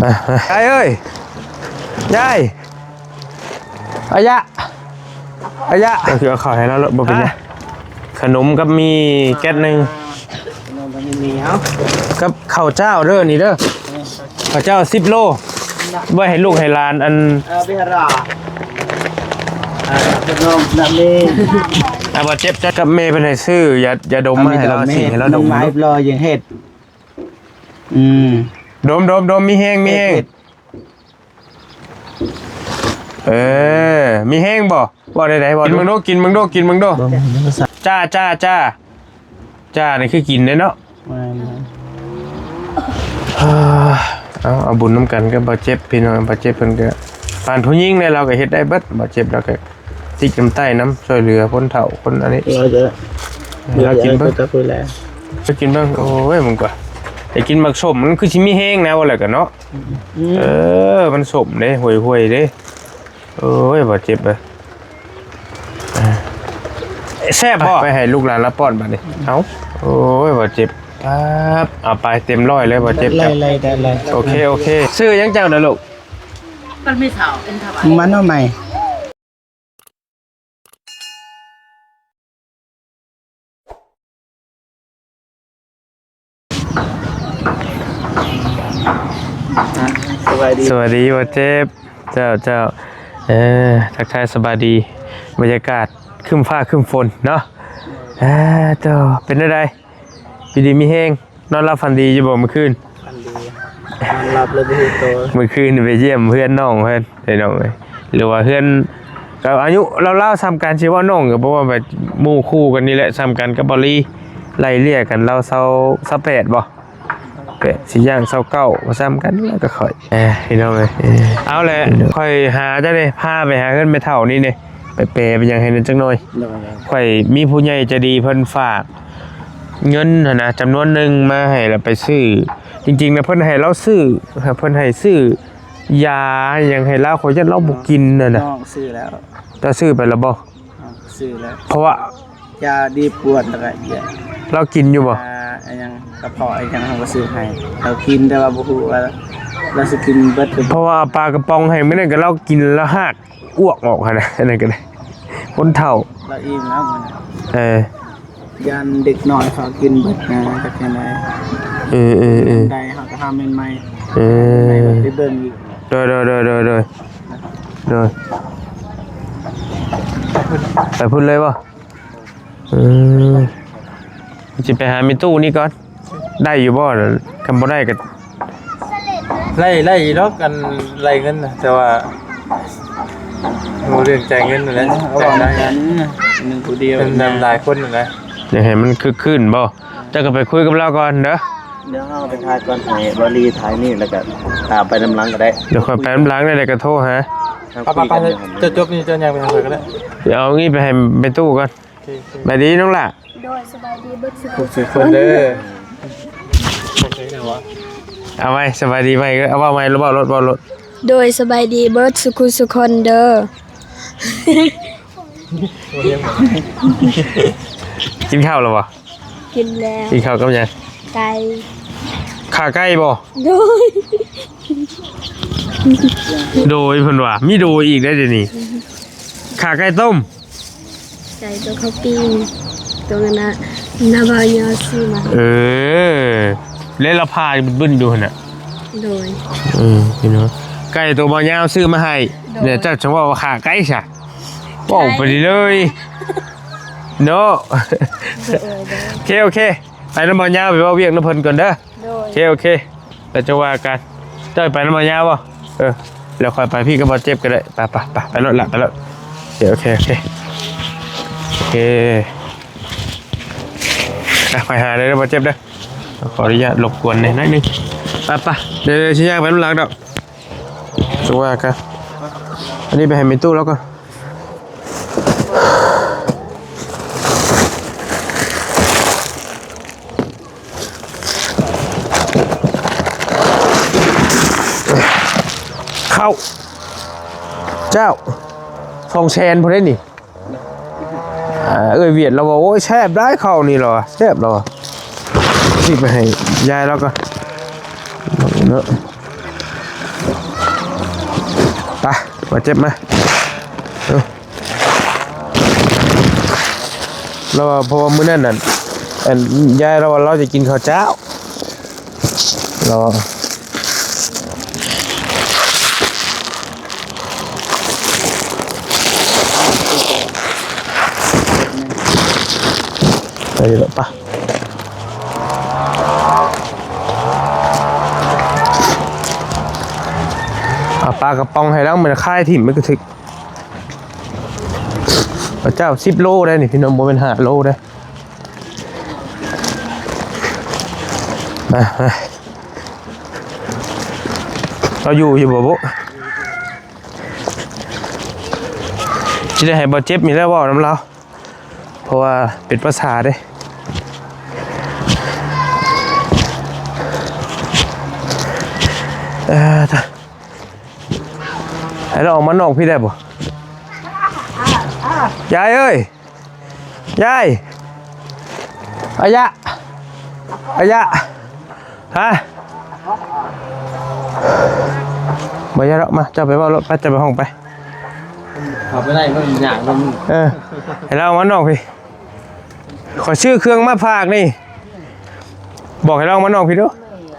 ມາ ມາ ຍາຍເອີຍ ຍາຍ ອາຍະ ອາຍະ ເອົາ ຄືເອົາເຂົ້າໃຫ້ລາວໂລດ ບໍ່ເປັນຫຍັງ. ຮະ? ຂະໜົມກັບໝີ່ແກັດໜຶ່ງ ຂະໜົມກັບໝີ່ເອົາ ກັບເຂົ້າເຈົ້າເດີ ນີ້ເດີ ເອີ ເຂົ້າເຈົ້າສິບໂລ ໄວ້ໃຫ້ລູກໃຫ້ຫຼານ ອັນ ເອີ ໄປຫາລາ ເອີ ຂະໜົມກັບໝີ່ ອ່າ ບໍ່ເຈັບ ກັບແມ່ເພິ່ນໃຫ້ຊື້ຢາ ຢາດົມມາໃຫ້ລາວ ສີໃຫ້ລາວດົມ ມັນມາເຮັດລໍ ຍັງເຮັດ ອືມ ດົມ ດົມ ດົມ ມີແຮງ ມີແຮງ ເອີ ມີແຮງບໍ່? ເວົ້າໄດ້ໃດ ເວົ້າ ກິນເບິ່ງດູ ກິນເບິ່ງດູ ກິນເບິ່ງດູ ເບິ່ງ ເບິ່ງ ຈ້າ ຈ້າ ຈ້າ ຈ້ານີ້ຄືກິນເດ້ເນາະ. ແມ່ນ ເອີ ເອົາ ເອົາບຸນນຳກັນກັບບ່າວເຈັບ ພີ່ນ້ອງ. ບ່າວເຈັບເພິ່ນກໍປານຜູ້ຍິງເດ້ ລາວກໍເຮັດໄດ້ເບິດ. ບ່າວເຈັບລາວກໍຕິດນຳໃຕ້ນຳ ຊ່ວຍເຫຼືອຄົນເຖົ້າຄົນອັນນີ້ ລາວຈະ ລາວກິນເບິ່ງ ລາວຈະ ລາວກິນເບິ່ງ. ໂອ້ຍ ເບິ່ງກ່ອນ ໄດ້ກິນໝາກສົ້ມ ມັນຄືຊິມີແຮງນະ ວ່າແລ້ວກໍເນາະ. ອືມ ເອີ ມັນສົ້ມເດ້ ຫ່ວຍໆເດ້. ໂອ້ຍ ບ່າວເຈັບເອີຍ ແຊບບໍ່? ໄປໃຫ້ລູກຫຼານລາວປ້ອນບາດນີ້. ເອົາ ໂອ້ຍ ບ່າວເຈັບ ປັບ ເອົາໄປເຕັມຮ້ອຍເລີຍ ບ່າວເຈັບ. ໄດ້ ໄດ້ ໄດ້ ໂອເຄ ໂອເຄ. ຊື່ຫຍັງເຈົ້ານະລູກ? ມັນມີເຖົ້າ ເປັນຖວາຍ ມັນເອົາໃໝ່. ສະບາຍດີ ສະບາຍດີ ບ່າວເຈັບ. ເຈົ້າ ເຈົ້າ ເອີ ທັກທາຍສະບາຍດີ. ບັນຍາກາດຄຶ້ມຟ້າຄຶ້ມຝົນເນາະ. ເອີ ເຈົ້າ ເປັນແນວໃດ? ຢູ່ດີມີແຮງ ນອນຫຼັບຝັນດີຢູ່ບໍ່ມື້ຄືນ? ຝັນດີ ນອນຫຼັບແລ້ວບໍ່ຮູ້ໂຕ. ມື້ຄືນໄປຢ້ຽມເຮືອນນ້ອງເພິ່ນ ພີ່ນ້ອງເອີຍ ຫຼືວ່າເຮືອນ ກໍອາຍຸລາວໆສ່ຳກັນ ຊິເວົ້ານ້ອງກໍບໍ່ວ່າ ແບບໝູ່ຄູ່ກັນນີ້ແຫຼະ ສ່ຳກັນກັບບ່າວລີ ໄລ່ເລ່ຍກັນ ລາວຊາວ ຊາວແປດບໍ່ ແປດ ຊິຍ່າງຊາວເກົ້າ ກໍສ່ຳກັນແລ້ວກັບຂ້ອຍ. ເອີ ພີ່ນ້ອງເອີຍ ເອີ ເອົາແຫຼະ ຂ້ອຍຫາເຈົ້າເດ້ ພາໄປຫາເຮືອນແມ່ເຖົ້ານີ້ເດ້ ໄປແປໄປຫຍັງໃຫ້ແດ່ຈັກໜ່ອຍ. ໂດຍ ໂດຍ ຂ້ອຍມີຜູ້ໃຫຍ່ໃຈດີເພິ່ນຝາກເງິນຫັ້ນນະ ຈຳນວນໜຶ່ງມາໃຫ້ລາວໄປຊື້. ຈິງໆນະ ເພິ່ນໃຫ້ລາວຊື້ ເພິ່ນໃຫ້ຊື້ຢາຫຍັງໃຫ້ລາວ ຂ້ອຍຢ້ານລາວບໍ່ກິນຫັ້ນນະ. ນ້ອງຊື້ແລ້ວ ເຈົ້າຊື້ໄປແລ້ວບໍ່? ຊື້ແລ້ວ ເພາະວ່າຢາດີບປວດ ແລ້ວກໍຢາ ລາວກິນຢູ່ບໍ່? ຢາອີຫຍັງ ກະເພາະອີຫຍັງ ເຮົາກໍຊື້ໃຫ້ລາວກິນ ແຕ່ວ່າບໍ່ຮູ້ວ່າລາວຊິກິນເບິດຫຼືບໍ່. ເພາະວ່າເອົາປາກະປ໋ອງໃຫ້ມື້ນັ້ນ ກໍລາວກິນແລ້ວຮາກອວກອອກຫັ້ນນະ. ອັນນັ້ນກໍໄດ້ ຄົນເຖົ້າ ລາວອີ່ມແລ້ວ. ເອີ ຢ້ານເດັກນ້ອຍເຂົາກິນເບິດນະ ຈັກຈັ່ງໃດ. ເອີ ເອີ ເອີ ໄດ້ ເຮົາກໍຫາໃໝ່ໆ. ເອີ ໄປເບິ່ງອີກ. ໂດຍ ໂດຍ ໂດຍ ໂດຍ ໂດຍ ໂດຍ ໄປພຸ້ນເລີຍບໍ່? ເອີ ຊິໄປຫາແມ່ຕູ້ນີ້ກ່ອນ ໄດ້ຢູ່ບໍ່? ຄັນບໍ່ໄດ້ກໍ ໄລ່ ໄລ່ຢູ່ດອກ ອັນໄລ່ເງິນນະ ແຕ່ວ່າ ໂອ້ ເລື່ອງຈ່າຍເງິນນັ້ນແຫຼະ ເອີ ເວົ້ານຳກັນ ໜຶ່ງຜູ້ດຽວ ເປັນນຳຫຼາຍຄົນນັ້ນນະ ຢາກໃຫ້ມັນຄຶກຄື້ນບໍ່? ເຈົ້າກໍໄປຄຸຍກັບລາວກ່ອນເດີ. ດຽວເຮົາໄປຖ່າຍກ່ອນ ໃຫ້ບ່າວລີຖ່າຍນີ້ ແລ້ວກໍຕາມໄປນຳຫຼັງກໍໄດ້. ດຽວຂ້ອຍໄປນຳຫຼັງ ແລ້ວກໍໂທຫາ. ເອົາ ໄປ ໄປ ເຈົ້າຈົບນີ້ ເຈົ້າຍ່າງໄປທາງຂ້ອຍກໍໄດ້. ດຽວເອົານີ້ໄປໃຫ້ແມ່ຕູ້ກ່ອນ. ໂອເຄ ໂອເຄ ສະບາຍດີນ້ອງຫຼ້າ. ໂດຍ ສະບາຍດີເບິດສູ່ຄົນເດີ. ເອົາໃໝ່ ສະບາຍດີໃໝ່ ເອົາເວົ້າໃໝ່ ເວົ້າໂລດ ເວົ້າໂລດ. ໂດຍ ສະບາຍດີເບິດສູ່ຄົນເດີ. ກິນເຂົ້າແລ້ວບໍ່? ກິນແລ້ວ. ກິນເຂົ້າກັບຫຍັງ? ໄກ່. ຂາໄກ່ບໍ່? ໂດຍ. ໂດຍ ເພິ່ນວ່າ ມີໂດຍອີກໄດ໋ດຽວນີ້. ຂາໄກ່ຕົ້ມ. ໄກ່ຕົວເຂົາປີ້ງ ຕົວນັ້ນນະ ນ້າບ່າວຍາວຊື້ມາ. ເອີ ແລ້ວລາວພາບຶ້ນໆຢູ່ຫັ້ນນະ. ໂດຍ. ເອີ ພີ່ນ້ອງ ໄກ່ຕົວບ່າວຍາວຊື້ມາໃຫ້. ໂດຍ. ເນຍ ເຈົ້າຈັ່ງເວົ້າວ່າຂາໄກ່ຊະ. ເວົ້າໄປເລີຍເນາະ. ໂດຍ ໂດຍ. ໂອເຄ ໂອເຄ ໄປນຳບ່າວຍາວ ໄປເວົ້າວຽກນຳເພິ່ນກ່ອນເດີ. ໂດຍ. ໂອເຄ ໂອເຄ ແລ້ວຈັ່ງວ່າກັນ. ເຈົ້າໄປນຳບ່າວຍາວບໍ່? ເອີ ແລ້ວຂ້ອຍໄປພີ້ກັບບ່າວເຈັບກໍໄດ້. ໄປ ໄປ ໄປ ໄປໂລດລະ ໄປໂລດ. ໂອເຄ ໂອເຄ ໂອເຄ ໂອເຄ ອ່ະ ຂ້ອຍຫາເດີ ບ່າວເຈັບເດີ. ຂໍອະນຸຍາດລົບກວນແດ່ໜ້ອຍໜຶ່ງ. ໄປ ໄປ ດຽວ ດຽວຊິຍ່າງໄປນຳຫຼັງດອກ. ຈັ່ງວ່າກັນ. ອັນນີ້ໄປໃຫ້ແມ່ຕູ້ລາວກ່ອນ. ເຂົ້າ ເຈົ້າ ສອງແສນພຸ້ນເດ້ນີ້. ອ່າ ເອື້ອຍຫວຽດລາວວ່າ ໂອ້ຍ ແຊບຫຼາຍເຂົ້ານີ້ລາວວ່າ ແຊບລາວວ່າ. ຊິໄປໃຫ້ຍາຍລາວກ່ອນເນາະ. ບາດເຈັບມາ ເອີ ລາວວ່າ ເພາະວ່າມື້ນັ້ນນັ້ນ ອັນ ຍາຍລາວວ່າລາວຈະກິນເຂົ້າເຈົ້າ ລາວວ່າ ໄປເລີຍປະ ເອົາປາກະປ໋ອງໃຫ້ລາວ ມັນຄາຍຖິ້ມ ມັນກະຖືກ ພະເຈົ້າ ສິບໂລໄດ໋ນີ້ພີ່ນ້ອງ ບໍ່ແມ່ນຫ້າໂລໄດ໋ ມາ ມາ ລາວຢູ່ ຢູ່ບໍ່ບຸ ຊິໄດ້ໃຫ້ບໍ່ເຈັບນີ້ແຫຼະເວົ້ານຳລາວ ເພາະວ່າເປັນພາສາເດ້ ເອີ ໃຫ້ລາວອອກມານອກພີ້ໄດ້ບໍ່? ຍາຍເອີຍ ຍາຍ ອາຍະ ອາຍະ ຮະ ບໍ່ຢາກດອກ ມາ ເຈົ້າໄປເວົ້າໂລດ ໄປ ເຈົ້າໄປຫ້ອງໄປ ເຂົ້າໄປໄດ້ ມັນຍາກນຳ ເອີ ໃຫ້ລາວອອກມານອກພີ້ ຂ້ອຍຊື້ເຄື່ອງມາຝາກນີ້ ບອກໃຫ້ລາວອອກມານອກພີ້ດູ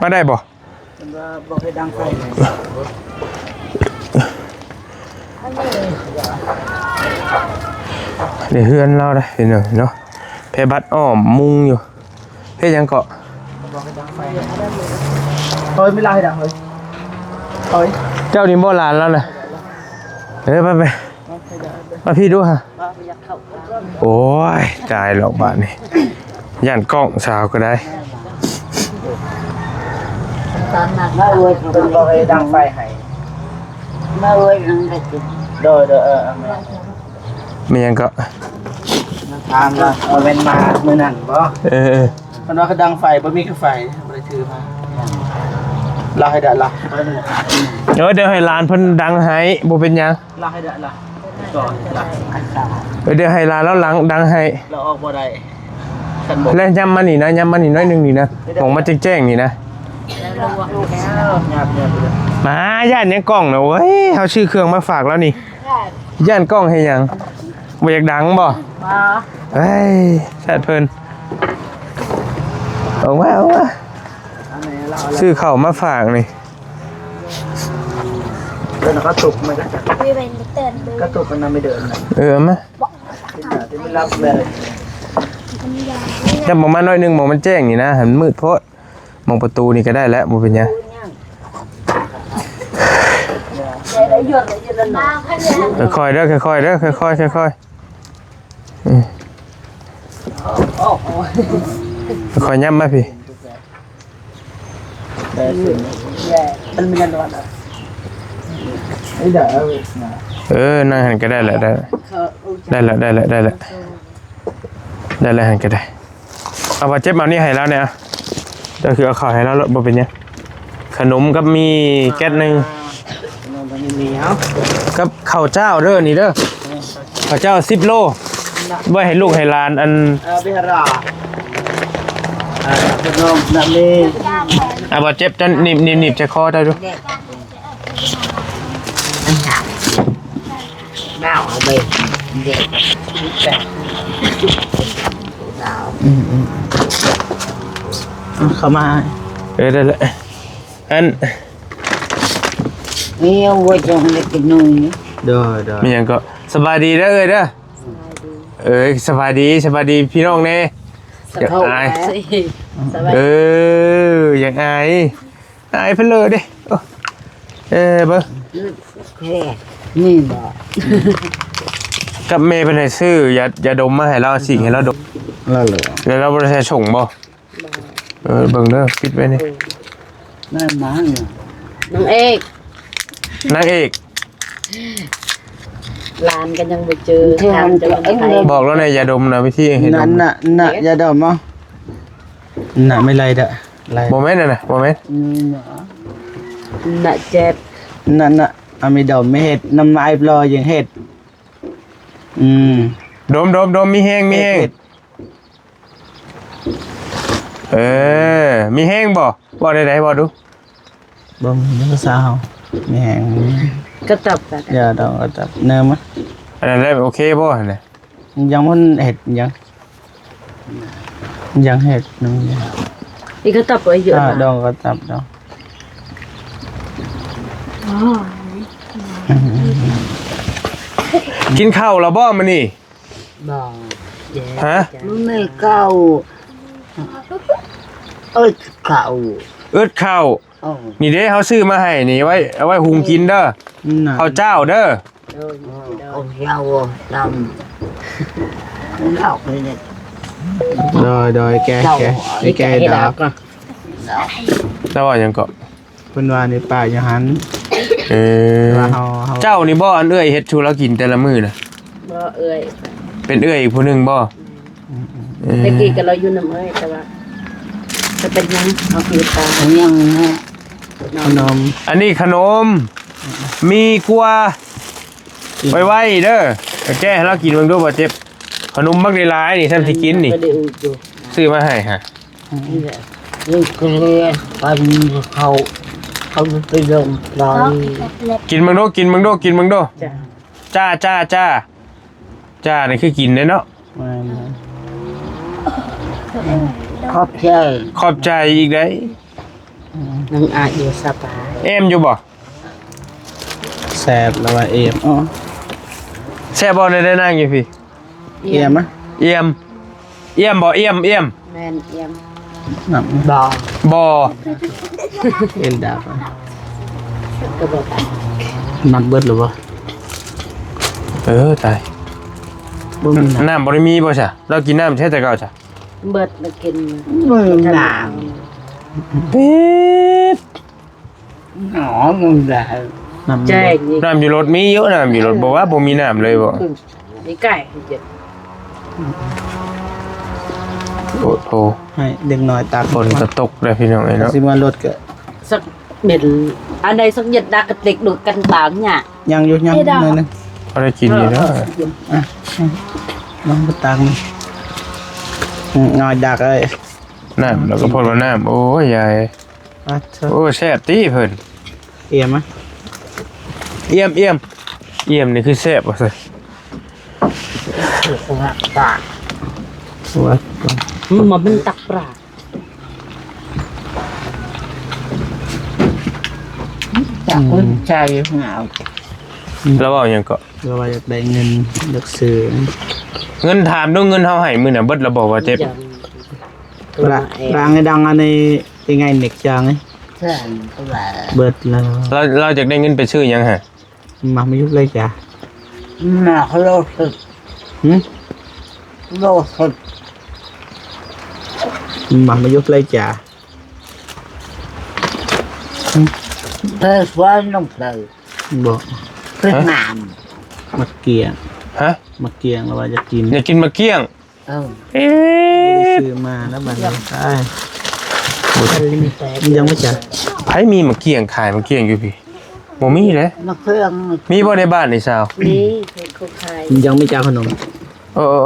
ມາໄດ້ບໍ່? ເພິ່ນວ່າບໍ່ໃຫ້ດັງໄຟ ນີ້ເຮືອນລາວເດ້ພີ່ນ້ອງເນາະ ແພບັດອ້ອມມຸງຢູ່ ເຮັດຫຍັງເກາະ? ບໍ່ໃຫ້ດັງໄຟ ເຮີ້ຍ ມີລາວໃຫ້ດັງເລີຍ ເຮີ້ຍ ເຈົ້ານີ້ບໍ່ຫຼານລາວນະ ເອີ ໄປ ໄປ ມາພີ້ດູຫາ ໂອ້ຍ ຕາຍແລ້ວບາດນີ້ ຢ້ານກ້ອງສາວກໍໄດ້ ມາເອີຍ ເພິ່ນບອກໃຫ້ດັງໄຟໃຫ້ ມາເອີຍ ໂດຍ ໂດຍ ເອີ ແມ່ນ ແມ່ນຫຍັງເກາະ? ມາຖາມວ່າ ບໍ່ແມ່ນມາມື້ນັ້ນບໍ່? ເອີ ເພິ່ນວ່າກະດັງໄຟ ບໍ່ມີກະໄຟ ບໍ່ໄດ້ຖືມາ ລາວໃຫ້ດາລາ ເອີ ດຽວໃຫ້ຫຼານເພິ່ນດັງໃຫ້ ບໍ່ເປັນຫຍັງ ລາວໃຫ້ດາລາ ເອີ ດຽວໃຫ້ຫຼານລາວດັງໃຫ້ ລາວອອກບໍ່ໄດ້ ແລະ ຍາມມານີ້ນະ ຍາມມານີ້ໜ້ອຍໜຶ່ງນີ້ນະ ໝ່ອງມັນແຈ້ງໆນີ້ນະ ມາ ຢ້ານຫຍັງກ້ອງນະ ໂອ້ຍ ເຮົາຊື້ເຄື່ອງມາຝາກລາວນີ້ ຢ້ານກ້ອງເຮັດຫຍັງ? ບໍ່ຢາກດັງບໍ່? ບໍ່ ເຮີ້ຍ ແຊດເພິ່ນ ອອກມາ ອອກມາ ຊື້ເຂົ້າມາຝາກນີ້ ເດີນກະຕຸກມັນກະ ກະຕຸກມັນນຳໄປເດີນ ເອີ ເອົາມາ ຈຳປະມານໜ້ອຍໜຶ່ງ ໝ່ອງມັນແຈ້ງນີ້ນະ ໃຫ້ມັນມືດໂພດ ໝ່ອງປະຕູນີ້ກະໄດ້ແຫຼະ ບໍ່ເປັນຫຍັງ ຄ່ອຍໆເດີ ຄ່ອຍໆເດີ ຄ່ອຍໆ ຄ່ອຍໆ ອືມ ຄ່ອຍໆ ຫຍັບມາພີ້ ເອີ ນັ່ງຫັ້ນກະໄດ້ແຫຼະ ໄດ້ ໄດ້ແລ້ວ ໄດ້ແລ້ວ ໄດ້ແລ້ວ ໄດ້ແລ້ວ ຫັ້ນກະໄດ້ ເອົາບາດເຈັບ ເອົານີ້ໃຫ້ລາວແດ່ ເຈົ້າຄືເອົາເຂົ້າໃຫ້ລາວໂລດ ບໍ່ເປັນຫຍັງ ຂະໜົມກັບໝີ່ແກັດໜຶ່ງ ກັບເຂົ້າເຈົ້າເດີ ນີ້ເດີ ເຂົ້າເຈົ້າສິບໂລ ໄວ້ໃຫ້ລູກໃຫ້ຫຼານ ອັນ ເອີ ເບຮາ ເອີ ຂະໜົມ ນະມີ ເອົາບາດເຈັບ ເຈົ້າໜີບ ໜີບ ໜີບໃສ່ຄໍເຈົ້າດູ ດາວເອົາໄປເດັກ ດາວ ອືມໆ ເອົາເຂົ້າມາ ເອີ ໄດ້ແລ້ວ ອັນ ນີ້ເອົາໄວ້ຈອງເລັກນ້ອຍ ໂດຍໆ ມີຫຍັງເກາະ ສະບາຍດີເດີເອີຍເດີ ເອີຍ ສະບາຍດີ ສະບາຍດີພີ່ນ້ອງແດ່ ຢາກອາຍ ເອີ ຢາກອາຍ ອາຍເພິ່ນເລີເດ້ ເອີ ເບິ່ງ ນີ້ບໍ່ ກັບແມ່ເພິ່ນໃຫ້ຊື້ຢາ ຢາດົມມາໃຫ້ລາວ ສີກໃຫ້ລາວດົມ ແລ້ວລາວບໍ່ໄດ້ໃສ່ຖົງບໍ່? ເອີ ເບິ່ງເດີ ປິດໄວ້ນີ້ ນາງເອກ ນາງເອກ ຫຼານກະຍັງບໍ່ເຈີ ຖາມເຈົ້າ ບອກລາວແດ່ ຢາດົມນະ ວິທີເຮັດ ນະ ນະ ຢາດົມ ນະ ໄມ່ໄລ່ເດີ ບໍ່ແມ່ນນະ ບໍ່ແມ່ນ ນະ ນະ ເຈັບ ນະ ນະ ອາມີດົມ ມີເຮັດ ນ້ຳລາຍປລໍຍັງເຮັດ ອືມ ດົມ ດົມ ດົມ ມີແຮງ ມີແຮງ ເອີ ມີແຮງບໍ່? ເວົ້າໄດ້ໃດ ເວົ້າດູ ເບິ່ງພາສາເຮົາ ມີແຮງ ກະຕັບ ຢາດອງກະຕັບ ເນີມມາ ອັນນັ້ນແຫຼະ ໂອເຄບໍ່ຫັ້ນນະ? ຍັງບໍ່ເຮັດຫຍັງ ຍັງເຮັດໜຶ່ງ ອີກກະຕັບ ເອີຍ ດອງກະຕັບດອງ. ອໍ ກິນເຂົ້າແລ້ວບໍ່ມື້ນີ້? ບໍ່. ຮະ? ມື້ນີ້ເຂົ້າ ອຶດເຂົ້າ ອຶດເຂົ້າ. ອໍ ນີ້ເດ້ ເຮົາຊື້ມາໃຫ້ນີ້ ໄວ້ ເອົາໄວ້ຫຸງກິນເດີ ເຂົ້າເຈົ້າເດີ. ໂດຍ ເອີ ເຂົ້າເຈົ້າດຳ ເຂົ້ານີ້ ໂດຍ ໂດຍ ແກະ ເຈົ້າ ແກະ ແກະດອກ. ລາວເວົ້າຫຍັງເກາະ? ເພິ່ນວ່າໃນປ່າຢູ່ຫັ້ນ. ເອີ ວ່າເຮົາ ເຮົາ ເຈົ້ານີ້ບໍ່ ອັນເອື້ອຍເຮັດສູ່ລາວກິນແຕ່ລະມື້ນະ? ບໍ່ເອື້ອຍ ເປັນເອື້ອຍອີກຜູ້ໜຶ່ງບໍ່? ອືມ ອືມ ແຕ່ກີ້ກໍລາວຢູ່ນຳເອື້ອຍ ແຕ່ວ່າຈະເປັນຫຍັງ ເຮົາກິນໄປ ຍັງນະ ຂະໜົມ ອັນນີ້ຂະໜົມ ມີກົວ ໄວໆເດີ ແກະໃຫ້ລາວກິນເບິ່ງດູ ບໍ່ເຈັບ ຂະໜົມບັກຫຼາຍໆນີ້ ຊ່ຳຊິກິນນີ້ ຊື້ມາໃຫ້ຫະ. ນີ້ແຫຼະ ເລື່ອງເກືອ ປັນເຂົ້າ ເຂົ້າໄປລົງໄປ ກິນເບິ່ງດູ ກິນເບິ່ງດູ ກິນເບິ່ງດູ. ຈ້າ ຈ້າ ຈ້າ ຈ້າ ນີ້ຄືກິນເດ້ເນາະ. ແມ່ນ ຂອບໃຈ ຂອບໃຈອີກໄດ໋. ອືມ ນາງອາດຢູ່ສະບາຍ ແອມຢູ່ບໍ່? ແຊບລະວ່າ ແອມ. ອໍ ແຊບບໍ່? ໄດ້ ໄດ້ນັ່ງຢູ່ພີ້. ອ່ຽມ ອ່ຽມ ອ່ຽມບໍ່? ອ່ຽມ ອ່ຽມ ແມ່ນ ອ່ຽມ. ນ້ຳ ບໍ່ ບໍ່ ເອັນດາບ ກໍບໍ່ໄດ້. ນ້ຳເບິດແລ້ວບໍ່? ເອີ ຕາຍ ບໍ່ມີນ້ຳ ນ້ຳບໍ່ໄດ້ມີບໍ່ຊະ? ລາວກິນນ້ຳແທ້ແຕ່ເກົ່າຊະ? ເບິດລະກິນ ບໍ່ມີນ້ຳ ປິດ. ອໍ ມັນໄດ້ ນ້ຳ ແຈ້ງອີກ ນ້ຳຢູ່ລົດມີຢູ່ ນ້ຳຢູ່ລົດ ບໍ່ວ່າບໍ່ມີນ້ຳເລີຍບໍ່? ນີ້ໄກ່ ໂອ້ໂຫ ໃຫ້ເດັກນ້ອຍຕັກ ຝົນກໍຕົກແລ້ວພີ່ນ້ອງເອີຍເນາະ. ຊິມາລົດກໍ ສັກເມັດ ອັນໃດສັກເຢັດດັກກະຕິກດູກັນຕາງຫຍ້າ ຍັງຢູ່ ຍັງໜ້ອຍໜຶ່ງ ພໍໄດ້ກິນຢູ່ເນາະ. ອ່ະ ລອງໄປຕັກ ນ້ອຍດັກເອີຍ ນ້ຳ ແລ້ວກໍພົດວ່ານ້ຳ ໂອ້ຍ ຍາຍ. ອ່ະ ໂອ້ ແຊບຕິເພິ່ນ ອ່ຽມມະ ອ່ຽມ ອ່ຽມ ອ່ຽມນີ້ຄືແຊບວ່າຊັ້ນ ປາ ວ່າ ອືມ ມັນເປັນຕັກປາ ຕັກ ອືມ ໃຈຫາວ. ລາວເວົ້າຫຍັງເກາະ? ລາວວ່າຢາກໄດ້ເງິນ ຢາກຊື້ ເງິນ ຖາມດູ ເງິນເຮົາໃຫ້ມື້ນັ້ນເບິດແລ້ວບໍ່ວ່າເຈັບ? ປາ ປາງໃຫ້ດັງອັນນີ້ ເປັນໄງເນັກຈັ່ງ ເບິດແລ້ວ. ລາວ ລາວຢາກໄດ້ເງິນໄປຊື້ຫຍັງຫະ? ມັກມາຢູ່ໄລຈາ ມັກໂລສຸດ ຫຶ? ໂລສຸດ ມັກມາຢູ່ໄລຈາ ຫຶ? ເພິ່ນວ່ານ້ອງເພິ່ນ ບໍ່ ເພິ່ນ ຮະ? ນ້ຳ ໝາກກ້ຽງ ຮະ? ໝາກກ້ຽງ ລາວວ່າຢາກກິນ ຢາກກິນໝາກກ້ຽງ. ເອີ ເອີ ບໍ່ໄດ້ຊື້ມານະບັດນີ້ ຕາຍ ຍັງບໍ່ຈັກ ໃຜມີໝາກກ້ຽງຂາຍ ໝາກກ້ຽງຢູ່ພີ້ ບໍ່ມີເດ້ ໝາກກ້ຽງ ມີບໍ່ໃນບ້ານນີ້ສາວ? ມີ ເຂົາຂາຍ ຍັງບໍ່ຈັກຂະໜົມ ເອີ ເອີ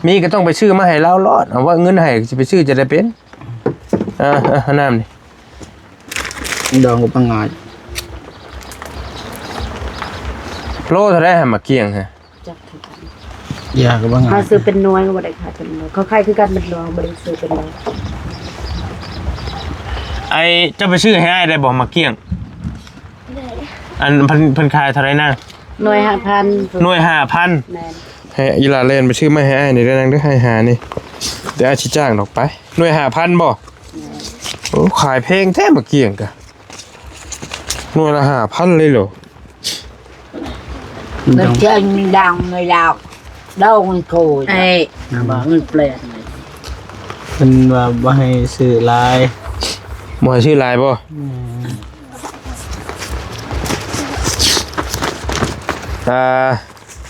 ມີກໍຕ້ອງໄປຊື້ມາໃຫ້ລາວໂລດ ເອົາວ່າເງິນໃຫ້ຊິໄປຊື້ຈະໄດ້ເປັນ ເອີ ເອີ ນ້ຳນີ້ ດອງກໍປະງາຍ ໂລເທົ່າໃດຫະ ໝາກກ້ຽງຫະ? ຈັກຄືກັນ ຢາກະວ່າ ເຮົາຊື້ເປັນໜ່ວຍກໍບໍ່ໄດ້ຂາຍເປັນໜ່ວຍ ເຂົາຂາຍຄືກັນເປັນໜ່ວຍ ບໍ່ໄດ້ຊື້ເປັນໜ່ວຍ. ໄອ້ ເຈົ້າໄປຊື້ໃຫ້ອ້າຍໄດ້ບໍ່ ໝາກກ້ຽງ? ໄດ້ ອັນເພິ່ນ ເພິ່ນຂາຍເທົ່າໃດນາງ? ໜ່ວຍຫ້າພັນ ໜ່ວຍຫ້າພັນ ແມ່ນ ໃຫ້ອີ່ຫຼ້າແລ່ນໄປຊື້ມາໃຫ້ອ້າຍນີ້ເດີນາງເດີ ໃຫ້ຫານີ້ ດຽວອ້າຍຊິຈ້າງດອກ ໄປ ໜ່ວຍຫ້າພັນບໍ່? ແມ່ນ ໂອ້ ຂາຍແພງແທ້ໝາກກ້ຽງກະ ໜ່ວຍລະຫ້າພັນເລີຍເຫລອ? ມັນເປັນດັງໃນລາວ ດອງໂກຍ ໄອ້ ອືມ ບອກເງິນແປດ ເພິ່ນວ່າບໍ່ໃຫ້ຊື້ຫຼາຍ ບໍ່ໃຫ້ຊື້ຫຼາຍບໍ່? ອືມ ອ່າ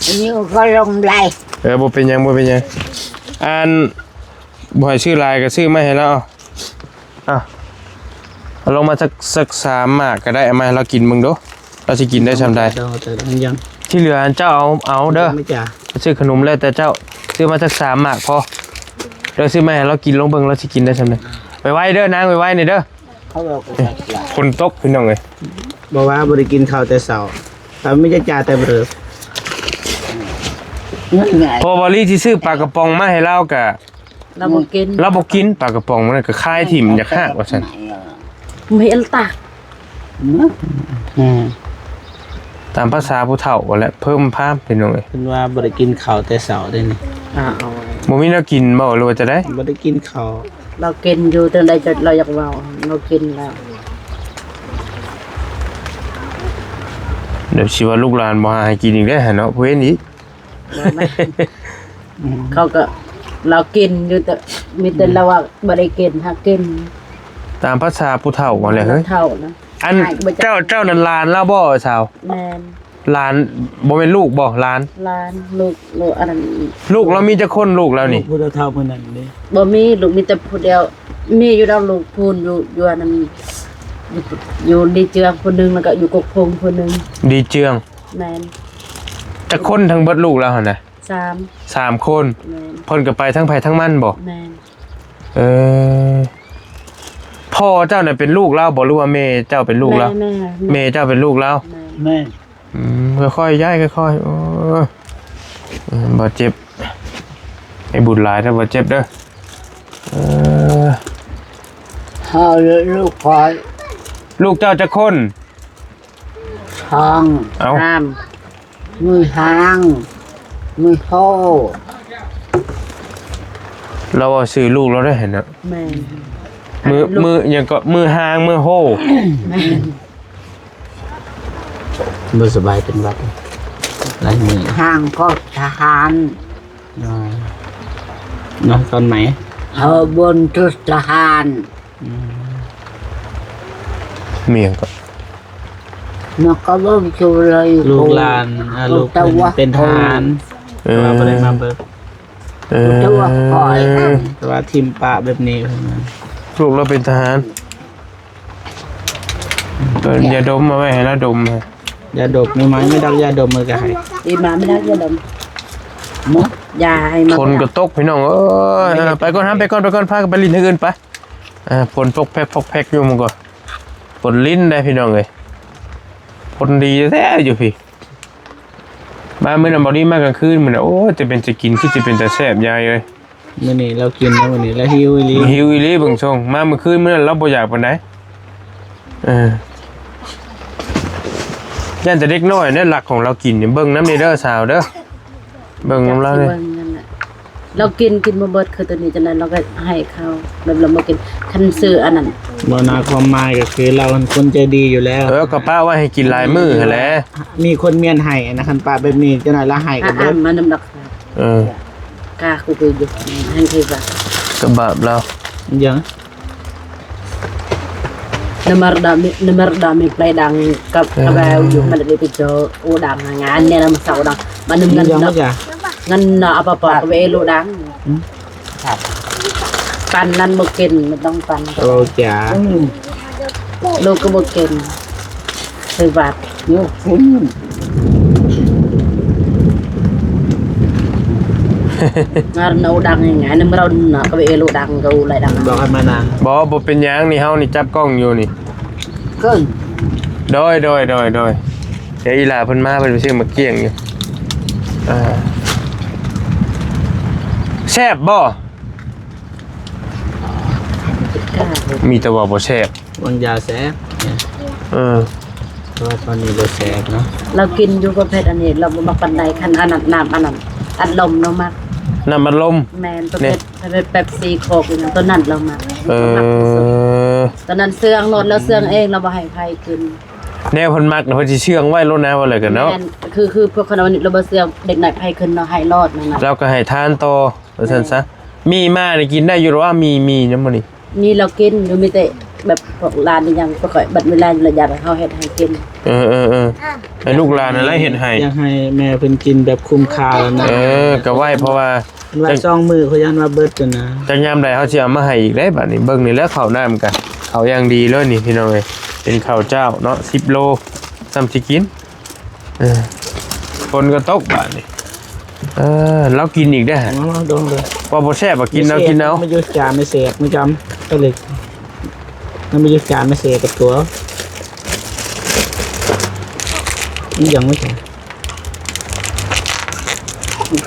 ອັນນີ້ກໍລົງຫຼາຍ ເອີ ບໍ່ເປັນຫຍັງ ບໍ່ເປັນຫຍັງ ອັນ ບໍ່ໃຫ້ຊື້ຫຼາຍກໍຊື້ມາໃຫ້ລາວ. ອ່ະ ເອົາລົງມາສັກ ສັກສາມໝາກກໍໄດ້ ເອົາມາໃຫ້ລາວກິນເບິ່ງດູ ລາວຊິກິນໄດ້ຊ່ຳໃດ. ທີ່ເຫຼືອຫັ້ນເຈົ້າເອົາ ເອົາເດີ ໄປຊື້ຂະໜົມແລ້ວແຕ່ເຈົ້າ ຊື້ມາສັກສາມໝາກພໍເດີ ຊື້ມາໃຫ້ລາວກິນລອງເບິ່ງ ລາວຊິກິນໄດ້ຊ່ຳໃດ. ໄວໆເດີນາງ ໄວໆນີ້ເດີ ຝົນຕົກພີ່ນ້ອງເອີຍ. ບໍ່ວ່າບໍ່ໄດ້ກິນເຂົ້າແຕ່ເຊົ້າ ຖ້າມີຈະຈ່າແຕ່ເບີ. ພໍບາລີຊິຊື້ປາກະປ໋ອງມາໃຫ້ລາວກະ ລາວບໍ່ກິນ ລາວບໍ່ກິນປາກະປ໋ອງ ມັນກະຄາຍຖິ້ມ ຢາກຮາກວ່າຊັ້ນ. ເຫັນຕາ ອືມ ຕາມພາສາຜູ້ເຖົ້າຫັ້ນແຫຼະ ເພີ່ມພາມ ພີ່ນ້ອງເອີຍ. ເພິ່ນວ່າບໍ່ໄດ້ກິນເຂົ້າແຕ່ເຊົ້າເດ້ນີ້. ອ່າ ບໍ່ມີແນວກິນບໍ່ ຫຼືວ່າຈັ່ງໃດ? ບໍ່ໄດ້ກິນເຂົ້າ. ລາວກິນຢູ່ຈັ່ງໃດ ລາວຢາກເວົ້າ ລາວກິນແລ້ວ. ດຽວຊິວ່າລູກຫຼານບໍ່ຫາໃຫ້ກິນອີກເດ້ຫັ້ນເນາະ ເຫັນອີກ. ບໍ່ແມ່ນ ເຂົາກໍ ລາວກິນຢູ່ ແຕ່ມີແຕ່ລາວວ່າບໍ່ໄດ້ກິນ ຫາກິນ. ຕາມພາສາຜູ້ເຖົ້າຫັ້ນແຫຼະເຮີ້ຍ. ເຖົ້ານະ ອັນ ເຈົ້າ ເຈົ້ານັ້ນຫຼານລາວບໍ່ສາວ? ແມ່ນ. ຫຼານ ບໍ່ແມ່ນລູກບໍ່? ຫຼານ ຫຼານ ລູກ ລູກອັນນັ້ນ. ລູກລາວມີຈັກຄົນ ລູກລາວນີ້? ຜູ້ເຖົ້າຜູ້ນັ້ນເດ້ ບໍ່ມີ ລູກມີແຕ່ຜູ້ດຽວ. ມີຢູ່ດອກລູກ ຜູ້ຢູ່ ຢູ່ອັນນັ້ນ ຢູ່ ຢູ່ດີເຈືອງຜູ້ໜຶ່ງ ແລ້ວກໍຢູ່ກົກພົງຜູ້ໜຶ່ງ. ດີເຈືອງ. ແມ່ນ. ຈັກຄົນທັງເບິດລູກລາວຫັ້ນນະ? ສາມ ສາມຄົນ. ແມ່ນ. ເພິ່ນກໍໄປທັງໃຜທັງມັນບໍ່? ແມ່ນ. ເອີ ພໍ່ເຈົ້ານະເປັນລູກລາວບໍ່ ຫຼືວ່າແມ່ເຈົ້າເປັນລູກລາວ? ແມ່ ແມ່ ແມ່ ແມ່ເຈົ້າເປັນລູກລາວ. ແມ່ນ. ແມ່ນ. ອືມ ຄ່ອຍໆ ຍ້າຍ ຄ່ອຍໆ. ໂອ້ ເອີ ບາດເຈັບ ໃຫ້ບຸນຫຼາຍເດີ ບາດເຈັບເດີ. ເອີ ເຮົາລູກຂ້ອຍ. ລູກເຈົ້າຈັກຄົນ? ທາງ ເອົ້າ ງາມ ມືຫາງ ມືໂທ. ລາວເວົ້າຊື່ລູກລາວໄດ້ຫັ້ນນະ. ແມ່ນ. ມື ມືຫຍັງເກາະ ມືຫາງ ມືໂທ. ແມ່ນ. ບໍ່ສະບາຍເປັນຫວັດຫຼາຍມື້. ຫາງກໍທະຫານ. ນອນ ນອນຕອນໃໝ? ເຮົາບົນທຸດທະຫານ. ອືມ ມີຫຍັງກໍ ມັນກໍບໍ່ຢູ່ເລີຍ. ລູກຫຼານ ລູກເພິ່ນເປັນທະຫານ. ເອີ ແຕ່ວ່າບໍ່ໄດ້ມາເບິ່ງ. ເອີ ແຕ່ວ່າຂ້ອຍ ແຕ່ວ່າຖິ້ມປະແບບນີ້. ລູກລາວເປັນທະຫານ. ເອີ ຢາດົມເອົາໄວ້ໃຫ້ລາວດົມ. ຢາດົມ ມີໄໝ່ ມີດອກຢາດົມ ມືກະໃຫ້ ອີມາ ມີດອກຢາດົມ. ໝົດຢາໃຫ້ມາ. ຝົນກໍຕົກ ພີ່ນ້ອງເອີຍ. ໄປກ່ອນ ໄປກ່ອນ ໄປກ່ອນ ພາກັນໄປຫຼິ້ນທາງອື່ນໄປ. ຝົນປົກແພັກ ປົກແພັກຢູ່ ມັນກໍຝົນລິນໄດ໋ ພີ່ນ້ອງເອີຍ. ຝົນດີແທ້ໆ ຢູ່ພີ້. ມາມື້ນັ້ນ ບໍ່ດີມາກາງຄືນມື້ນັ້ນ. ໂອ້ຍ ຈະເປັນຈະກິນ ຄືຈະເປັນຕາແຊບ ຍາຍເອີຍ. ມື້ນີ້ລາວກິນແລ້ວ ມື້ນີ້ລາວຫິວອີ່ຫຼີ. ຫິວອີ່ຫຼີ ເບິ່ງຊົງ. ມາມື້ຄືນມື້ນັ້ນລາວບໍ່ຢາກປານໃດ. ເອີ ຢ້ານແຕ່ເດັກນ້ອຍແຫຼະລັກຂອງລາວກິນນີ້. ເບິ່ງນຳແດ່ເດີສາວເດີ ເບິ່ງນຳລາວແດ່. ລາວກິນ ກິນບໍ່ເບິດ ຄືໂຕນີ້. ຈັ່ງໃດລາວກໍໃຫ້ເຂົາ ແບບລາວບໍ່ກິນ. ຄັນຊື້ອັນນັ້ນ ບໍ່ນາ ຄວາມໝາຍກໍຄືລາວເປັນຄົນໃຈດີຢູ່ແລ້ວ. ເອີ ກໍປະໄວ້ໃຫ້ກິນຫຼາຍມື້ຫັ້ນແຫຼະ. ມີຄົນມ້ຽນໃຫ້ນະ. ຄັນປະແບບນີ້ ຈັກໜ້ອຍລາວໃຫ້ກໍເບິດ. ມານຳດອກ. ເອີ ກາຄູຄືຢູ່ຫັ້ນຄືວ່າ ກະບາບລາວ. ຫຍັງ? ນະມາຣດາມິ ນະມາຣດາມິ ໄປດັງກັບ ເອີ ກະແວວຢູ່. ມັນໄດ້ໄປເຈີໂອດັງ ງານນີ້ນະ ມາເຊົາດັງ ມານຳເງິນເນາະ. ເງິນເນາະ ອາປະປະ ກະເວໂລດັງ. ປັນນັ້ນບໍ່ກິນ ມັນຕ້ອງປັນ. ໂອເຄ ລູກກໍບໍ່ກິນ. ໃສ່ບາດ ໂອ້ ງານເອົາດັງງ່າຍໆ ນຳເຮົານະ ກະເວໂລດັງ ກະໄດ້ດັງ. ບອກໃຫ້ມານາງ. ບໍ່ ບໍ່ເປັນຫຍັງນີ້ ເຮົານີ້ຈັບກ້ອງຢູ່ນີ້. ໂດຍ ໂດຍ ໂດຍ ໂດຍ. ດຽວອີ່ຫຼ້າເພິ່ນມາ ເພິ່ນໄປຊື້ໝາກກ້ຽງຢູ່. ແຊບບໍ່? ມີແຕ່ວ່າບໍ່ແຊບ. ວາງຢາແຊບ. ເອີ ແຕ່ວ່າຕອນນີ້ບໍ່ແຊບເນາະ. ລາວກິນຢູ່ປະເພດອັນນີ້ ລາວບໍ່ມັກປານໃດ. ຄັນອັນນັ້ນ ນ້ຳອັນນັ້ນ ອັດລົມລາວມັກ. ນ້ຳອັດລົມ? ແມ່ນ ປະເພດ ປະເພດເປັບຊີ ໂຄກ ອີຫຍັງ ໂຕນັ້ນລາວມັກ. ເອີ ໂຕນັ້ນເຊື່ອງໂລດ ລາວເຊື່ອງເອງ ລາວບໍ່ໃຫ້ໃຜກິນ. ແນວເພິ່ນມັກນະ ເພິ່ນຊິເຊື່ອງໄວ້ໂລດນະ ວ່າແລ້ວກັນເນາະ. ແມ່ນ ຄື ຄືພວກຄະນະວານິດ ລາວບໍ່ເຊື່ອງ. ເດັກນ້ອຍໃຜຂຶ້ນເນາະ ໃຫ້ໂລດນັ້ນນະ ລາວກໍໃຫ້ທານຕໍ່. ວ່າຊັ້ນຊະ. ມີມານີ້ກິນໄດ້ຢູ່ລະວ່າ ມີ ມີນຳບໍ່ນີ້? ມີ ລາວກິນຢູ່ ມີແຕ່ແບບພວກຫຼານອີ່ຫຍັງ ພວກຂ້ອຍບັດເວລາລະຢາກໃຫ້ເຮົາເຮັດໃຫ້ກິນ. ເອີ ເອີ ເອີ ໃຫ້ລູກຫຼານນັ້ນແຫຼະເຮັດໃຫ້. ຢາກໃຫ້ແມ່ເພິ່ນກິນແບບຄຸ້ມຄ່າແລ້ວນະ. ເອີ ກະໄວ້ ເພາະວ່າ ເພິ່ນວ່າສອງມື້ ຂ້ອຍຢ້ານວ່າເບິດຫັ້ນນະ. ຈັກຍາມໃດເຮົາຊິເອົາມາໃຫ້ອີກເດ້. ບາດນີ້ເບິ່ງນີ້ແຫຼະ ເຂົ້ານ້ຳກະ ເຂົ້າຢ່າງດີເລີຍນີ້ ພີ່ນ້ອງເອີຍ. ເປັນເຂົ້າເຈົ້າເນາະ ສິບໂລ ສ່ຳຊິກິນ. ເອີ ຝົນກໍຕົກບາດນີ້. ເອີ ລາວກິນອີກເດ້. ເອົາມາ ເອົາ ເອົາ ເອົາ ວ່າບໍ່ແຊບ ວ່າກິນເອົາ ກິນເອົາ. ມັນຢູ່ຈານ ມັນແຊບ ມັນຈຳ ກໍເລີຍ ມັນຢູ່ຈານ ມັນແຊບກັບຕົວ. ອີຫຍັງວະ?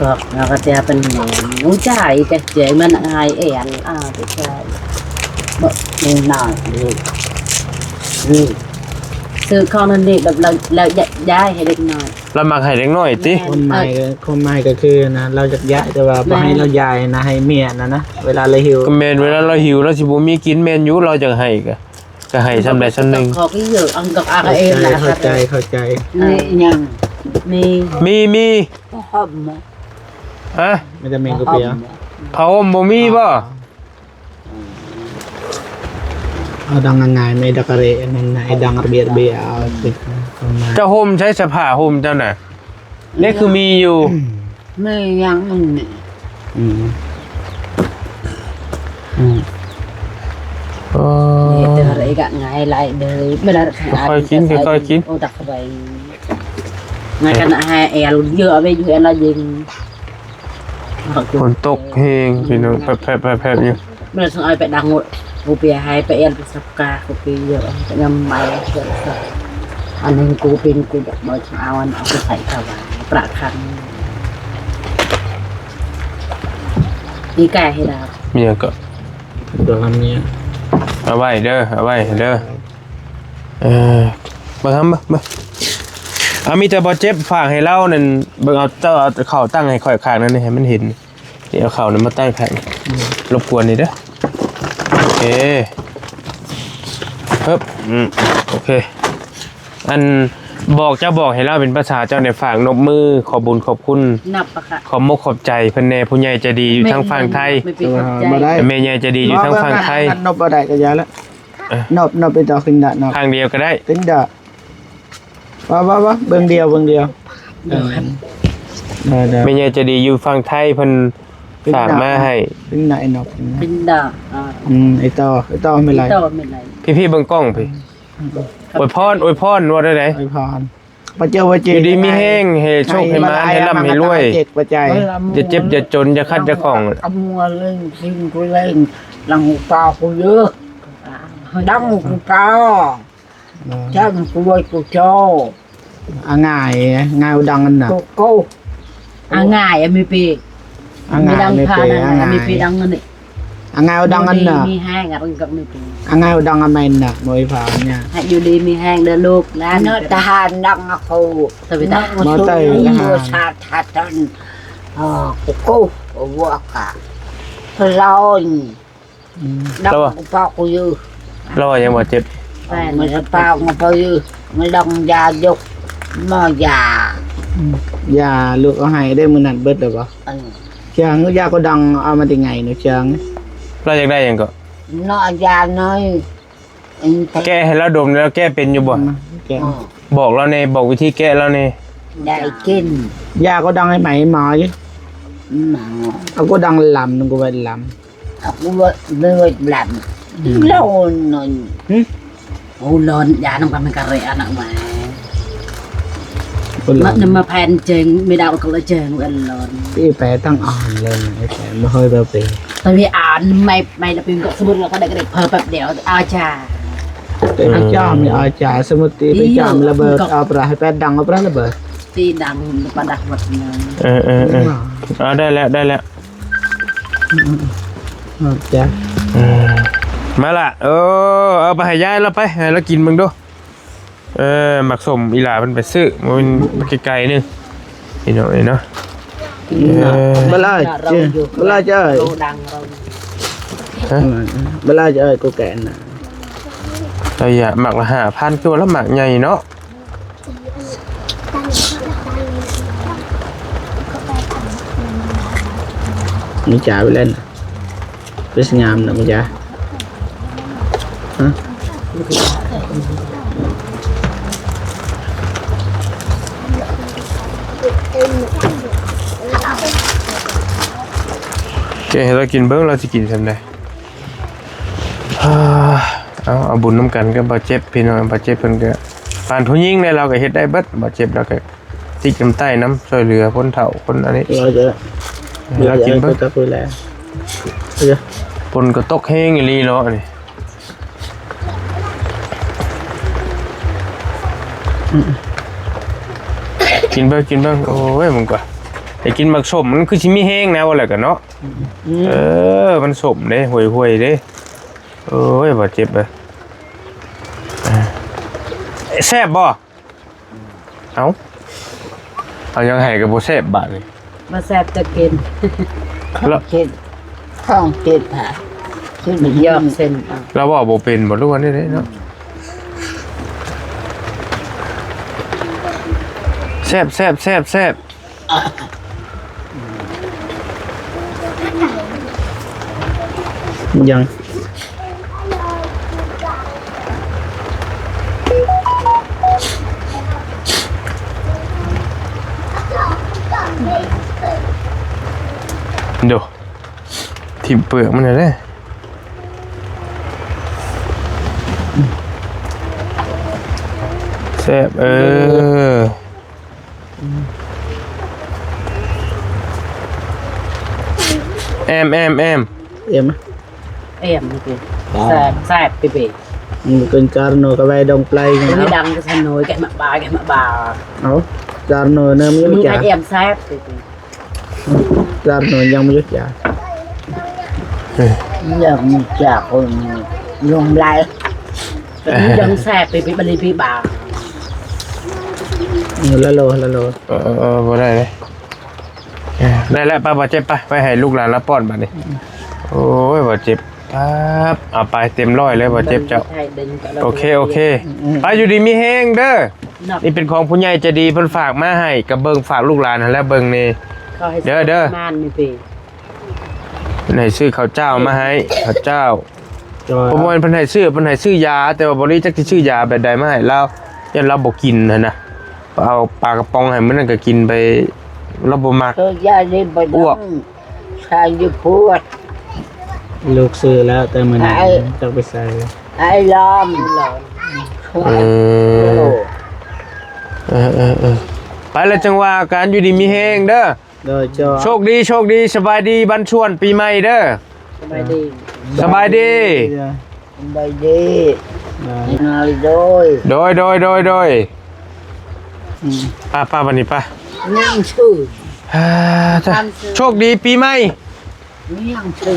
ກໍ ແລ້ວກໍຈະເປັນແມ່ນ ໂອ້ຍ ຈາຍ ຈາຍ ຈາຍ ມັນອາຍແອນ ອາຍ ຈາຍ ບໍ່ ເດັກນ້ອຍນີ້ ນີ້ ຊື້ຂອງນັ້ນນີ້ ແລ້ວ ແລ້ວ ແລ້ວຢາກຍ້າຍໃຫ້ເດັກນ້ອຍ ລາວມັກໃຫ້ເດັກນ້ອຍຕິ? ແມ່ນ ຄວາມໝາຍ ເອີ ກໍ ຄວາມໝາຍກໍຄືນະ ລາວຢາກຍ້າຍ ແຕ່ວ່າບໍ່ໃຫ້ ແມ່ນ ລາວຍ້າຍນະ ໃຫ້ເມຍນັ້ນນະ ເວລາລາວຫິວ ກໍແມ່ນ ເວລາລາວຫິວ ລາວຊິບໍ່ມີກິນ ແມ່ນຢູ່ ລາວຢາກໃຫ້ກໍ ກໍໃຫ້ສ່ຳໃດສ່ຳໜຶ່ງ ຂໍກິນເຍອະ ອັນກັບອາກເອນ ເຂົ້າໃຈ ເຂົ້າໃຈ ເອີ ອີຫຍັງ ມີ ມີ ມີ ຜ້າຫົ່ມ ຮະ? ມີແຕ່ແມງກະເພຍ ຜ້າຫົ່ມບໍ່ມີບໍ່? ອໍ ເອົາດັງງ່າຍໆ ໄມ່ດັກກະເຣ ອັນນັ້ນນະ ໄອ້ດັງລະບຽດເບຍ ເອົາ ເຈົ້າຫົ່ມໃຊ້ສະຜ້າຫົ່ມເຈົ້ານະ ນີ້ຄືມີຢູ່ ອືມ ແມ່ນຫຍັງອັນນີ້ ອືມ ອືມ ອໍ ເຮັດແຕ່ລະກະງ່າຍຫຼາຍເດີ ເວລາ ຄ່ອຍໆກິນ ຄ່ອຍໆກິນ ໂອ ຕັກເຂົ້າໄປ ໃນຂະນະໃຫ້ແອລເຍອະເວຢູ່ແອລລະເຢັນ ຝົນຕົກແຮງພີ່ນ້ອງ ແຜບໆໆໆຢູ່ ແມ່ນຊິເອົາໄປດັງໂອເປຍໃຫ້ໄປແອລໄປສັບກາໂອເປຍເຍອະ ຍາມໃໝ່ ອັນນັ້ນກູເປັນກູດອກ ບໍ່ຊິເອົາອັນ ເອົາໄປໃສ່ຂະຫວານປະຄັນ ອີກາເຮັດດາວ ມີຫຍັງກໍ ດອກອັນນີ້ ເອົາໄວ້ເດີ ເອົາໄວ້ເດີ ເອີ ເບິ່ງຫຳ ເບິ່ງ ເບິ່ງ ເອົາ ມີແຕ່ບໍ່ເຈັບ ຝາກໃຫ້ລາວນັ້ນ ເບິ່ງ ເອົາ ເຈົ້າເອົາເຂົ້າຕັ້ງໃຫ້ຂ້ອຍຂ້າງນັ້ນ ໃຫ້ມັນເຫັນ ນີ້ ເອົາເຂົ້ານັ້ນມາຕັ້ງຂ້າງ ອືມ ລົບກວນນີ້ເດີ ໂອເຄ ເອີບ ອືມ ໂອເຄ ອັນ ບອກ ເຈົ້າບອກໃຫ້ລາວເປັນພາສາເຈົ້າແດ່ ຝາກນົບມື ຂອບບຸນຂອບຄຸນ ນັບປະຄະ ຂອບມົກຂອບໃຈເພິ່ນແດ່ ຜູ້ໃຫຍ່ໃຈດີຢູ່ທາງຝັ່ງໄທ ແມ່ໃຫຍ່ໃຈດີຢູ່ທາງຝັ່ງໄທ ນົບບໍ່ໄດ້ກໍຢ່າລະ ເອີ ນົບ ນົບໄປຕໍ່ຂຶ້ນດະ ນົບ ຂ້າງດຽວກໍໄດ້ ຂຶ້ນດະ ວ່າ ວ່າ ວ່າ ເບິ່ງດຽວ ເບິ່ງດຽວ ເອີ ໄດ້ ໄດ້ ແມ່ໃຫຍ່ໃຈດີຢູ່ຝັ່ງໄທເພິ່ນຝາກມາໃຫ້ ເປັນດາ ເປັນດາ ອືມ ໄອ້ຕໍ່ ໄອ້ຕໍ່ແມ່ນໄລ ໄອ້ຕໍ່ແມ່ນໄລ ພີ່ໆເບິ່ງກ້ອງພີ້ ອືມ ອວຍພອນ ອວຍພອນ ວ່າໄດ້ໃດ ອວຍພອນ ປະເຈີ ປະເຈີ ຢູ່ດີມີແຮງ ໃຫ້ໂຊກໃຫ້ໝານ ໃຫ້ລ່ຳໃຫ້ລວຍ ຢ່າເຈັບຢ່າຈົນ ຢ່າຂັດຢ່າຂ້ອງ ອຳນວຍເລັ່ງ ຊິງກຸເລັ່ງ ລັງອຸປາກຸເຍ ດັງອຸປາ ເອີ ຈຳກວຍກູໂຈ ອາງ່າຍ ງ່າຍອຸດັງອັນນະ ໂກໂກ ອາງ່າຍ ອາມີປີ ອາງ່າຍ ມີດັງ ມີປີ ອາງ່າຍ ມີປີດັງອັນນີ້ ອາງ່າຍອຸດັງອັນນະ ມີແຮງ ອາງ່າຍອຸດັງອັນໃໝ່ນະ ບໍ່ໄດ້ພານະ ໃຫ້ຢູ່ດີມີແຮງເດີລູກຫຼານ ເນາະ ທະຫານດັງອາໂຄ ສະວິຕາ ບໍ່ໄດ້ທະຫານ ຊາດທະຕັນ ໂກໂກ ວະກະ ລອນ ອືມ ລາວວ່າ ລາວວ່າຫຍັງວ່າເຈັບ ມັນສະປາງມາປະຍື ມັນລອງຢາຍົກໝໍຢາ ອືມ ຢາລູກເອົາໃຫ້ໄດ້ມື້ນັ້ນເບິດແລ້ວບໍ່? ເອີ ເຄື່ອງຢາກໍດັງເອົາມາແຕ່ໄງເນາະ ເຄື່ອງ ລາວຢາກໄດ້ຫຍັງກໍ ເນາະ ຢາໜ້ອຍ ແກະໃຫ້ລາວດົມ ລາວແກະເປັນຢູ່ບໍ່? ອືມ ແກະ ບອກລາວແດ່ ບອກວິທີແກະລາວແດ່ ຢາກິນ ຢາກໍດັງໃຫ້ໄໝມາຢູ່ ໝາ ເອົາກໍດັງລຳ ກໍໄວ້ລຳ ເອົາກໍໄວ້ລຳ ອືມ ລອນໜ້ອຍ ຫຶ ໂອ ລອນ ຢານຳກັນມັນກະເຣອະນະມາ ມັນມາແຜ່ນເຈີງ ໄມ່ດາວກໍລະເຈີງອັນລອນ ອີແປຕັ້ງອ່ານເລີຍ ໄອ້ແປບໍ່ເຄີຍແບບເປັນ ຕອນນີ້ອ່ານ ໄມ່ ໄມ້ລະປີກໍສົມມຸດວ່າກໍໄດ້ ກໍໄດ້ເພີ່ມແປັບດຽວ ອາຈາ ເປັນອາຈານ ອືມ ມີອາຈານ ສົມມຸດຕີໄປຈາມລະເບີດ ເອົາປະໃຫ້ແປດດັງ ເອົາປະລະເບີດ ຕີດັງປະດັກວັດເນາະ ເອີໆໆ ອ່າ ອ່າ ໄດ້ແລ້ວ ໄດ້ແລ້ວ ອືມໆ ອາຈານ ເອີ ມາລະ ເອີ ເອົາໄປໃຫ້ຍາຍລາວໄປ ໃຫ້ລາວກິນເບິ່ງດູ. ເອີ ໝາກສົ້ມອີ່ຫຼ້າເພິ່ນໄປຊື້ ບໍ່ແມ່ນໄກໆໜຶ່ງ ພີ່ນ້ອງເອີຍເນາະ ເອີ ເວລາ ເວລາຈະເອີຍ ຮະ ເວລາຈະເອີຍ ກູແກນນະ ໄລຍະໝາກລະຫ້າພັນ ຄືວ່າລະໝາກໃຫຍ່ເນາະ ມີຈາໄປແລ້ວນະ. ເປັນງາມນະ ມັນຈະ ຮະ ແກະໃຫ້ລາວກິນເບິ່ງ ລາວຊິກິນສ່ຳໃດ. ເອົາ ເອົາບຸນນຳກັນກັບບ່າວເຈັບ ພີ່ນ້ອງ. ບ່າວເຈັບເພິ່ນກໍປານຜູ້ຍິງແຫຼະ ລາວກໍເຮັດໄດ້ເບິດ. ບ່າວເຈັບລາວກໍ ຕິດນຳໃຕ້ນຳ ຊ່ວຍເຫຼືອຄົນເຖົ້າຄົນອັນນີ້ ເອີ ລາວກິນເບິ່ງ. ຝົນກໍຕົກແຮງອີ່ຫຼີເນາະນີ້. ອືມ ກິນເບິ່ງ ກິນເບິ່ງ. ໂອ້ຍ ມັນກໍໄດ້ກິນໝາກສົ້ມ ມັນຄືຊິມີແຮງແນວແຫຼະກະເນາະ. ອືມ ເອີ ມັນສົ້ມເດ້ ຫ້ວຍໆເດ້. ໂອ້ຍ ບາດເຈັບເລີຍ. ແຊບບໍ່? ເອົ້າ ເອົາຫຍັງໃຫ້ກໍບໍ່ແຊບບາດນີ້. ບໍ່ແຊບຈະກິນ ແລ້ວ ເຈັບ ທ້ອງເຈັບຫາ ຄືມັນຍອມເຊັນເອົາ. ລາວເວົ້າບໍ່ເປັນບໍ່ ຫຼືວ່າແນວໃດເນາະ? ແຊບ ແຊບ ແຊບ ແຊບ. ຍັງ ໂດ ຖິ້ມເປືອກມັນແລ້ວເດ້. ແຊບ ເອີ. ແອມ ແອມ ແອມ ເອັມ ແອມນີ້ຕິ ແຊບ ແຊບເປເປ. ມັນເປັນຈານໂນກະໄວດອງໄປ ມັນດັງກະຊະໂນຍ ແກະໝາກບາ ແກະໝາກບາ. ເອົາ ຈານໂນເນີມຢູ່ ມັນກະແອມແຊບເປເປ. ຈານໂນຍັງບໍ່ຢຸດຢາ ຍັງຈາກຄົນລົງໄລ ຍັງແຊບເປເປ ບັດນີ້ປີບາ. ເອີ ລະໂລ ລະໂລ. ເອີ ເອີ ບໍ່ໄດ້ເດ້. ເອີ ໄດ້ແລ້ວ ໄປ ບາດເຈັບ ໄປ ໄປໃຫ້ລູກຫຼານລາວປ້ອນບາດນີ້. ໂອ້ຍ ບາດເຈັບ ປັບ ເອົາໄປເຕັມຮ້ອຍເລີຍ ບາດເຈັບເຈົ້າ. ໂອເຄ ໂອເຄ ໄປ ຢູ່ດີມີແຮງເດີ. ນີ້ເປັນຂອງຜູ້ໃຫຍ່ໃຈດີເພິ່ນຝາກມາໃຫ້ ກະເບິ່ງ ຝາກລູກຫຼານຫັ້ນແຫຼະ ເບິ່ງແດ່ເດີ ເດີ. ເພິ່ນໃຫ້ຊື້ເຂົ້າເຈົ້າມາໃຫ້ ເຂົ້າເຈົ້າ. ເພາະວ່າເພິ່ນໃຫ້ຊື້ ເພິ່ນໃຫ້ຊື້ຢາ ແຕ່ວ່າບໍ່ຮູ້ຈັກຊິຊື້ຢາແບບໃດມາໃຫ້ລາວ ຢ້ານລາວບໍ່ກິນຫັ້ນນະ. ເອົາປາກະປ໋ອງໃຫ້ມື້ນັ້ນກະກິນໄປ ລາວບໍ່ມັກ ເອີ ຢານີ້ບໍ່ ອ້ວກ ໃສ່ຢູ່ພວດ. ລູກຊື້ແລ້ວ ແຕ່ມື້ນັ້ນຈັກໄປໃສ່ ໄອ້ລອມ. ເອີ ເອີ ເອີ ເອີ ໄປແລ້ວຈັ່ງວ່າກັນ ຢູ່ດີມີແຮງເດີ. ໂດຍ ໂຊກດີ ໂຊກດີ ສະບາຍດີ ບັນຊວນປີໃໝ່ເດີ. ສະບາຍດີ ສະບາຍດີ ສະບາຍດີ. ໂດຍ ໂດຍ ໂດຍ ໂດຍ. ອືມ ໄປ ໄປ ບາດນີ້ໄປ ຍັງຊື່ ໂຊກດີປີໃໝ່ ຍັງຊື່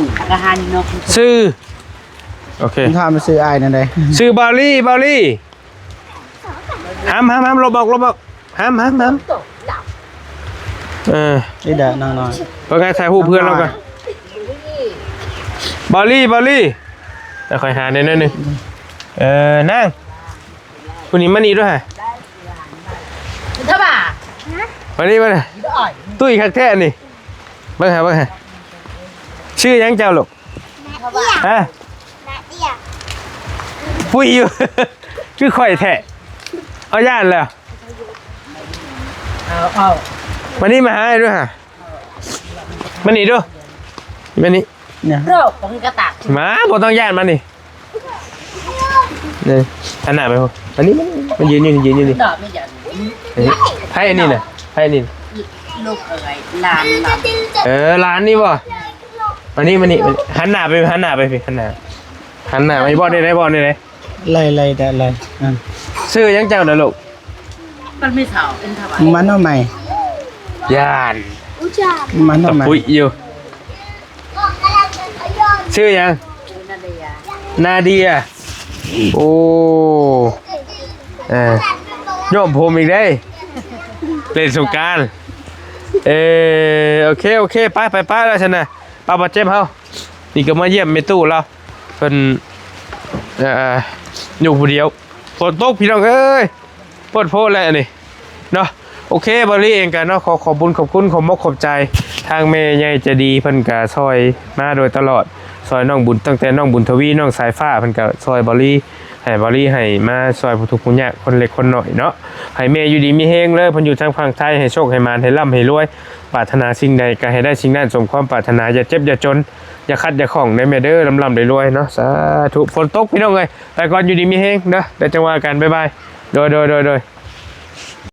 ຊື່ ໂອເຄ ຖາມຊື່ອ້າຍແນວໃດ? ຊື່ບາວລີ ບາວລີ. ຫ້າມ ຫ້າມ ຫ້າມ ຫຼົບອອກ ຫຼົບອອກ ຫ້າມ ຫ້າມ ຫ້າມ. ເອີ ນີ້ດາ ນັ່ງໜ້ອຍ ເບິ່ງໃຫ້ຖ່າຍຮູບເພື່ອນລາວກ່ອນ. ບາວລີ ບາວລີ ດຽວຂ້ອຍຫາແດ່ໜ້ອຍໜຶ່ງ. ເອີ ນາງ ຜູ້ນີ້ມານີ້ດ້ວຍ ມານີ້ ມານີ້. ຕຸ້ຍຄັກແທ້ນີ້. ເບິ່ງຫາ ເບິ່ງຫາ. ຊື່ຫຍັງເຈົ້າລູກ? ຮະ? ປຸ້ຍຢູ່ ຄືຂ້ອຍແທ້. ເອົາ ຢ້ານແລ້ວ. ເອົາ ເອົາ ມານີ້ ມາຫາອ້າຍດູຫະ. ມານີ້ດູ ມານີ້. ມາ ບໍ່ຕ້ອງຢ້ານ ມານີ້. ນີ້ ຫັນໜ້າໄປພຸ້ນ. ອັນນີ້ ມານີ້ ມາຢືນຢູ່ນີ້ ຢືນຢູ່ນີ້. ໃຜອັນນີ້ນະ? ໃຜອັນນີ້? ລູກເອີຍ ຫຼານ ຫຼານ. ເອີ ຫຼານນີ້ບໍ່? ມານີ້ ມານີ້ ມານີ້ ຫັນໜ້າໄປ ຫັນໜ້າໄປພີ້ ຫັນໜ້າ ຫັນໜ້າໄປ. ບອກໄດ້ ບອກໄດ້. ໄລ່ ໄລ່ ໄລ່ ໄລ່. ອືມ ຊື່ຫຍັງເຈົ້ານະລູກ? ມັນມີເຖົ້າ ເປັນຖວາຍ ມັນເອົາໃໝ່. ຢ້ານ ມັນເອົາໃໝ່ ຕະປຸຍຢູ່. ຊື່ຫຍັງ? ນາເດຍ ນາເດຍ. ໂອ້ ເອີ ຍ້ອມຜົມອີກເດ້ ເລ່ນສົງການ. ເອີ ໂອເຄ ໂອເຄ ໄປ ໄປ ໄປແລ້ວຊັ້ນນະ. ປ້າບາດເຈັບເຮົາ ນີ້ກໍມາຢ້ຽມແມ່ຕູ້ລາວ ເພິ່ນ ເອີ ຢູ່ຜູ້ດຽວ. ຝົນຕົກພີ່ນ້ອງເອີຍ ໂພດໂພແຫຼະອັນນີ້ເນາະ. ໂອເຄ ບາວລີເອງກໍເນາະ ຂໍຂອບບຸນຂອບຄຸນ ຂອບມົກຂອບໃຈທາງແມ່ໃຫຍ່ໃຈດີ ເພິ່ນກໍຊ່ອຍມາໂດຍຕະຫຼອດ ຊ່ອຍນ້ອງບຸນ ຕັ້ງແຕ່ນ້ອງບຸນທະວີ ນ້ອງສາຍຟ້າ ເພິ່ນກໍຊ່ອຍບາວລີ ໃຫ້ບາວລີໃຫ້ມາຊ່ອຍຜູ້ທຸກຜູ້ຍາກ ຄົນເລັກຄົນນ້ອຍເນາະ. ໃຫ້ແມ່ຢູ່ດີມີແຮງເລີຍ ເພິ່ນຢູ່ທາງຝັ່ງໄທ ໃຫ້ໂຊກໃຫ້ໝານ ໃຫ້ລ່ຳໃຫ້ລວຍ ປາດຖະໜາສິ່ງໃດກໍໃຫ້ໄດ້ສິ່ງນັ້ນ ສົມຄວາມປາດຖະໜາ ຢ່າເຈັບຢ່າຈົນ ຢ່າຂັດຢ່າຂ້ອງເດີແມ່ເດີ ລ່ຳໆລວຍໆເນາະ. ສາທຸ ຝົນຕົກພີ່ນ້ອງເອີຍ. ໄປກ່ອນ ຢູ່ດີມີແຮງເດີ ແລ້ວຈັ່ງວ່າກັນ ບາຍບາຍ. ໂດຍ ໂດຍ ໂດຍ ໂດຍ.